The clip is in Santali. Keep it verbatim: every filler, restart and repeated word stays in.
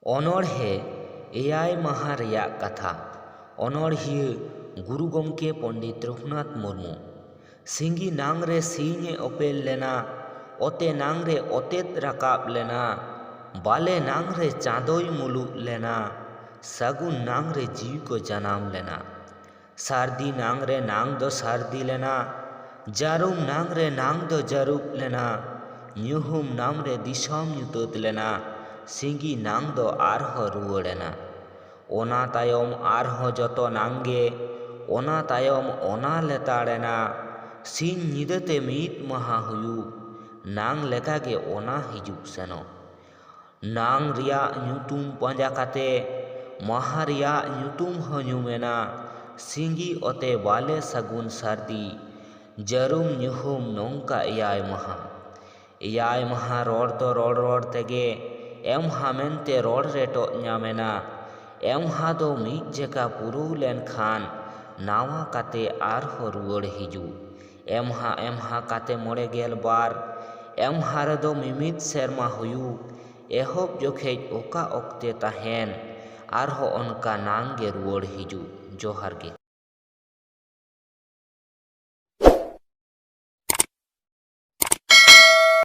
ᱚᱱᱚᱬᱦᱮ, ᱮᱭᱟᱭ ᱢᱟᱦᱟ ᱨᱮᱭᱟᱜ ᱠᱟᱛᱷᱟ᱾ ᱚᱱᱚᱬᱦᱤᱭᱟᱹ, ᱜᱩᱨᱩ ᱜᱚᱢᱠᱮ ᱯᱚᱱᱰᱤᱛ ᱨᱚᱜᱷᱩᱱᱟᱛᱷ ᱢᱩᱨᱢᱩ᱾ ᱥᱤᱸᱜᱤ ᱱᱟᱝ ᱨᱮ ᱥᱤᱧ ᱮ ᱚᱯᱮᱞ ᱞᱮᱱᱟ, ᱚᱛᱮ ᱱᱟᱝ ᱨᱮ ᱚᱛᱮᱛ ᱨᱟᱠᱟᱵ ᱞᱮᱱᱟ, ᱵᱟᱞᱮ ᱱᱟᱝ ᱨᱮ ᱪᱟᱸᱫᱚᱭ ᱢᱩᱞᱩᱜ ᱞᱮᱱᱟ, ᱥᱟᱹᱜᱩᱱ ᱱᱟᱝ ᱨᱮ ᱡᱤᱣᱤ ᱠᱚ ᱡᱟᱱᱟᱢ ᱞᱮᱱᱟ᱾ ᱥᱟᱹᱨᱫᱤ ᱱᱟᱝ ᱨᱮ ᱱᱟᱝ ᱫᱚ ᱥᱟᱹᱨᱫᱤ ᱞᱮᱱᱟ, ᱡᱟᱹᱨᱩᱢ ᱱᱟᱝ ᱨᱮ ᱱᱟᱝ ᱫᱚ ᱡᱟᱹᱨᱩᱵ ᱞᱮᱱᱟ, ᱧᱩᱦᱩᱢ ᱱᱟᱝ ᱨᱮ ᱫᱤᱥᱚᱢ ᱧᱩᱛᱟᱹᱛ ᱞᱮᱱᱟ, ᱥᱤᱸᱜᱤ ᱱᱟᱝ ᱫᱚ ᱟᱨᱦᱚᱸ ᱨᱩᱣᱟᱹᱲ ᱮᱱᱟ᱾ ᱚᱱᱟ ᱛᱟᱭᱚᱢ ᱟᱨᱦᱚᱸ ᱡᱚᱛᱚ ᱱᱟᱝ ᱜᱮ, ᱚᱱᱟ ᱛᱟᱭᱚᱢ ᱚᱱᱟ ᱞᱮᱛᱟᱲ ᱮᱱᱟ, ᱥᱤᱧ ᱧᱤᱫᱟᱹ ᱛᱮ ᱢᱤᱫ ᱢᱟᱦᱟ ᱦᱩᱭᱩᱜ, ᱱᱟᱝ ᱞᱮᱠᱟ ᱜᱮ ᱚᱱᱟ ᱦᱤᱡᱩᱜ ᱥᱮᱱᱚᱜ᱾ ᱱᱟᱝ ᱨᱮᱭᱟᱜ ᱧᱩᱛᱩᱢ ᱯᱟᱸᱡᱟ ᱠᱟᱛᱮ ᱢᱟᱦᱟ ᱨᱮᱭᱟᱜ ᱧᱩᱛᱩᱢ ᱦᱚᱸ ᱧᱩᱢ ᱮᱱᱟ᱾ ᱥᱤᱸᱜᱤ ᱚᱛᱮ ᱵᱟᱞᱮ ᱥᱟᱹᱜᱩᱱ ᱥᱟᱹᱨᱫᱤ, ᱡᱟᱹᱨᱩᱢ ᱧᱩᱦᱩᱢ ᱱᱚᱝᱠᱟ ᱮᱭᱟᱭ ᱢᱟᱦᱟ᱾ ᱮᱭᱟᱭ ᱢᱟᱦᱟ ᱨᱚᱲ ᱫᱚ ᱨᱚᱲ ᱨᱚᱲ ᱛᱮᱜᱮ ᱮᱢᱦᱟ ᱢᱮᱱᱛᱮ ᱨᱚᱲ ᱨᱮᱴᱚᱜ ᱧᱟᱢ ᱮᱱᱟ᱾ ᱮᱢᱦᱟ ᱫᱚ ᱢᱤᱫ ᱡᱮᱠᱟ ᱯᱩᱨᱟᱹᱣ ᱞᱮᱱᱠᱷᱟᱱ ᱱᱟᱣᱟ ᱠᱟᱛᱮ ᱟᱨᱦᱚᱸ ᱨᱩᱣᱟᱹᱲ ᱦᱤᱡᱩᱜ᱾ ᱮᱢᱦᱟ ᱮᱢᱦᱟ ᱠᱟᱛᱮ ᱢᱚᱬᱮ ᱜᱮᱞ ᱵᱟᱨ, ᱮᱢᱦᱟ ᱨᱮᱫᱚ ᱢᱤᱢᱤᱫ ᱥᱮᱨᱢᱟ ᱦᱩᱭᱩᱜ᱾ ᱮᱦᱚᱵ ᱡᱚᱠᱷᱮᱡ ᱚᱠᱟ ᱚᱠᱛᱮ ᱛᱟᱦᱮᱱ, ᱟᱨᱦᱚᱸ ᱚᱱᱠᱟ ᱱᱟᱝ ᱜᱮ ᱨᱩᱣᱟᱹᱲ ᱦᱤᱡᱩᱜ᱾ ᱡᱚᱦᱟᱨ ᱜᱮ᱾